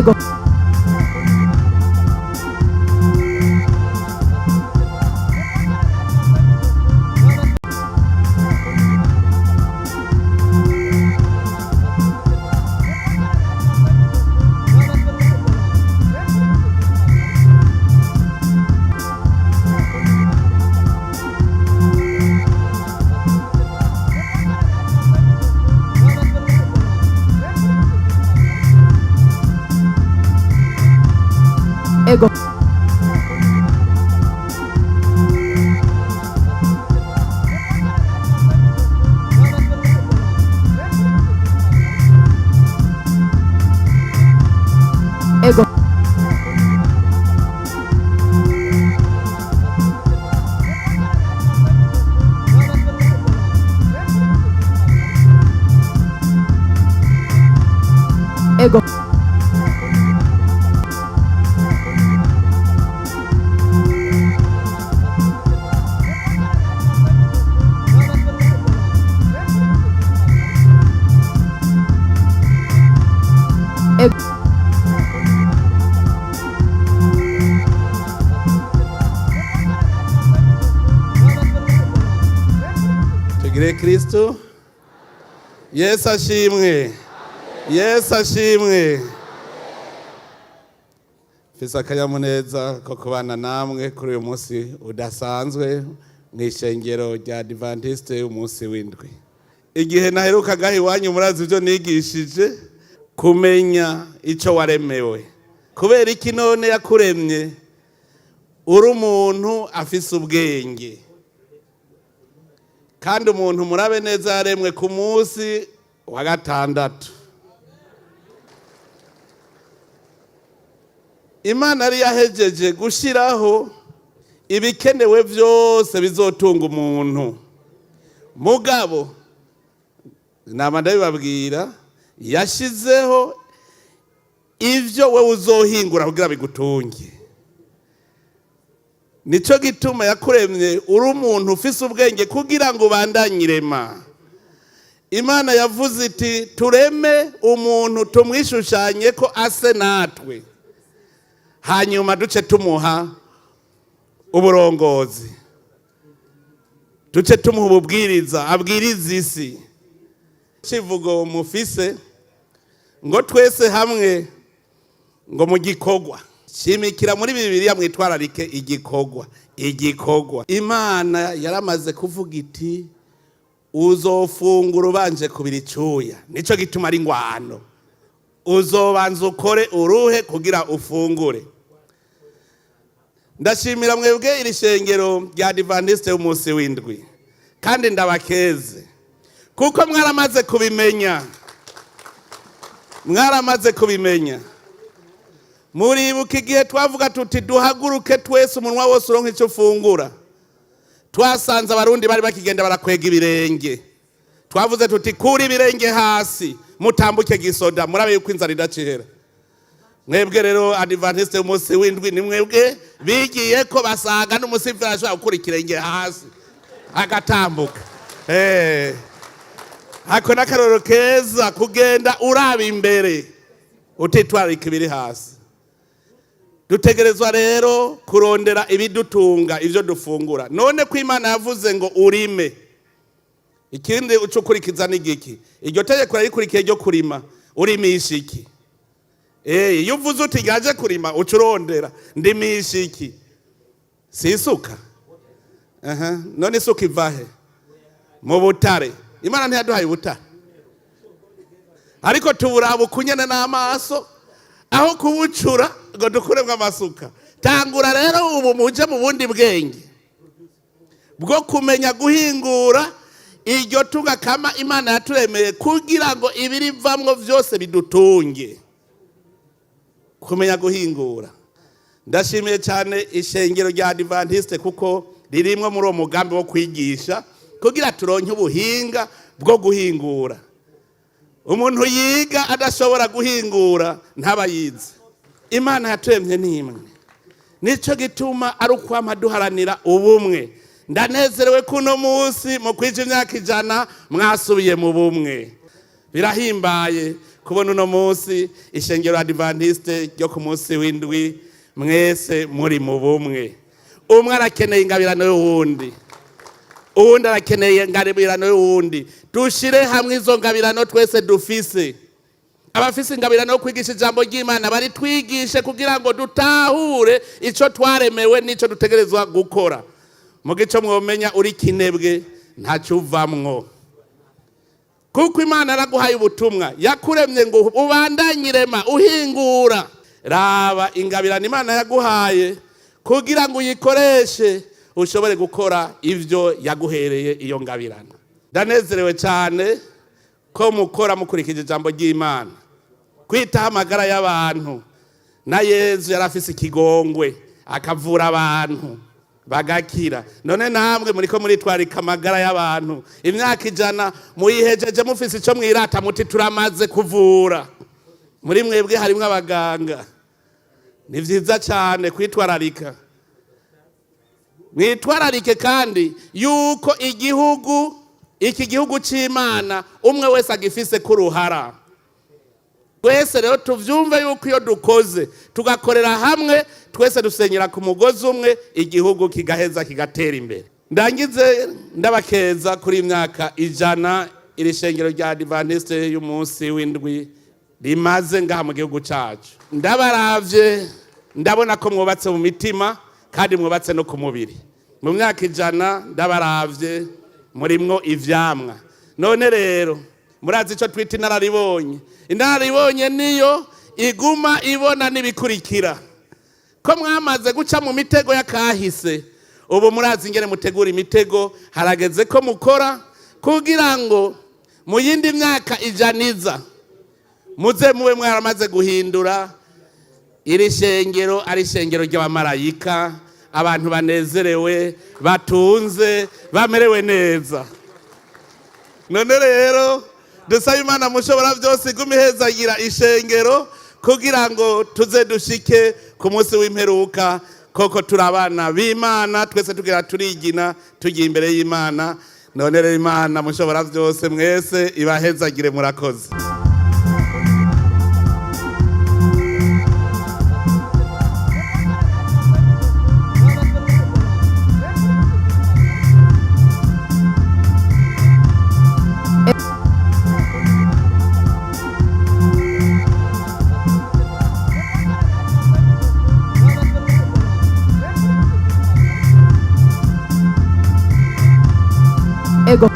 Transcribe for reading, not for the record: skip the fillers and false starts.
Ego. Ego. Ego. Ego. Ego. Tugire Kristo. Yesu ashimwe. Yesu ashimwe. Mfise akanyamuneza ko kubana namwe kuri uyu munsi udasanzwe mu ishengero rya Adventiste, umunsi w'indwi. Igihe naherukaga iwanyu, murazi ibyo nigishije: kumenya ico waremewe. Kubera iki none yakuremye uri umuntu afise ubwenge? Kandi umuntu, murabe neza, yaremwe ku munsi wa gatandatu. Imana yari yahejeje gushyiraho ibikenewe byose bizotunga umuntu. Mugabo nama ndabibabwira, yashyizeho ibyo wowe uzohingura kugira bigutunge. Nicyo gituma yakuremye uri umuntu ufise ubwenge, kugira ngo ubandanye irema. Imana yavuze iti: "Tureme umuntu, tumwishushanye ko ase natwe, hanyuma duce tumuha uburongozi, duce tumuha ububwiriza, abwiriza isi." Kivugo mufise ngo twese hamwe, ngo mu gikorwa. Shimikira muri Bibiliya, mwitwararike igikorwa. Igikorwa, Imana yaramaze kuvuga iti: "Uzofungura ubanje kubira icuya." Nico gituma ari ingwano. Uzobanza ukore uruhe kugira ufungure. Ndashimira mwebwe iri shengero rya Adventiste y'umunsi w'indwi, kandi ndabakeze kuko mwaramaze kubimenya, mwaramaze kubimenya. Muribuka igihe twavuga tuti: "Duhaguruke twese, umunwa wose uronka icyo ufungura"? Twasanze Abarundi bari bakigenda barakwega ibirenge. Twavuze tuti: "Kura ibirenge hasi, mutambuke gisoda, murabe yuko inzara idacihera." Mwebwe rero Adventiste y'umunsi w'indwi, ni mwebwe bigiye ko basaga n'umusivili ashobora gukura ikirenge hasi agatambuka. Ako n'akarorero keza, kugenda uraba imbere utitwararika ibiri hasi. Dutegerezwa rero kurondera ibidutunga, ibyo dufungura. None ko Imana yavuze ngo urime, ikindi uca ukurikiza ni igiki? Iryo tegeko rarikurikiye ryo kurima. Urimisha iki? Iyo uvuze uti ngaje kurima, uca urondera: ndimisha iki? Si isuka? Aha, none isuka ivahe? Mu butare. Imana ntiyaduhaye ubutare, ariko tuburaba ukunyene n'amaso aho kubucura ngo dukuremwo amasuka. Tangura rero ubu muje mu bundi bwenge bwo kumenya guhingura iryo tunga kama Imana yaturemeye, kugira ngo ibirivamwo byose bidutunge. Kumenya guhingura. Ndashimiye cyane ishengero rya Adventiste kuko ririmwo muri uwo mugambi wo kwigisha kugira turonke ubuhinga bwo guhingura. Umuntu yiga adashobora guhingura ntaba yize. Imana yaturemye n'imwe, nico gituma ari ukwama duharanira ubumwe. Ndanezerewe ko uno munsi mu kwija imyaka 100 mwasubiye mu bumwe. Birahimbaye. Kubona uno munsi ishengero Adventiste ryo ku munsi w'indwi mwese muri mu bumwe, umwe arakeneye ingabirano y'uwundi, uwundi arakeneye ingabirano y'uwundi. Dushire hamwe izo ngabirano twese dufise. Abafise ingabirano yo kwigisha ijambo ry'Imana baritwigishe kugira ngo dutahure ico twaremewe n'ico dutegerezwa gukora. Mu gico mwomenya uri kinebwe ntacyo uvamwo, kuko Imana yaraguhaye ubutumwa, yakuremye ngo ubandanye irema uhingura. Raba ingabirano Imana yaguhaye kugira ngo uyikoreshe ushobore gukora ivyo yaguhereye iyo ngabirano. Ndanezerewe cyane ko mukora mukurikije ijambo ry'Imana, kwitaho amagara y'abantu. Na Yezu yari afise ikigongwe akavura abantu bagakira. None namwe muriko muritwarika amagara y'abantu. Imyaka 100 muyihejeje mufise ico mwirata muti turamaze kuvura. Muri mwebwe harimwo abaganga. Ni vyiza cyane kwitwararika. Mwitwararike kandi yuko igihugu iki gihugu c'Imana umwe wese agifise kuruhara. Twese rero tuvyumve yuko iyo dukoze tugakorera hamwe, twese dusenyera ku mugozi umwe, igihugu kigaheza kigatera imbere. Ndangize ndabakeza kuri imyaka 100 iri shengero rya Adventiste y'umunsi w'indwi rimaze ngaha mu gihugu cacu. Ndabaravye ndabona ko mwubatse mu mitima kandi mwubatse no ku mubiri. Mu myaka 100 ndabaravye murimwo ivyamwa. None rero murazi ico twita inararibonye. Inararibonye niyo iguma ibona n'ibikurikira. Ko mwamaze guca mu mitego y'akahise, ubu murazi ingene mutegura imitego. Harageze ko mukora kugira ngo mu yindi myaka 100 iza muze mube mwaramaze guhindura iri shengero ari ishengero ry'abamarayika, abantu banezerewe, batunze, bamerewe neza. None rero dusaba Imana mushobora byose igume ihezagira ishengero kugira ngo tuze dushike ku munsi w'imperuka koko turi abana b'Imana, twese tugira turigina tugiye imbere y'Imana. None rero Imana mushobora byose mwese ibahezagire. Murakoze. Ego.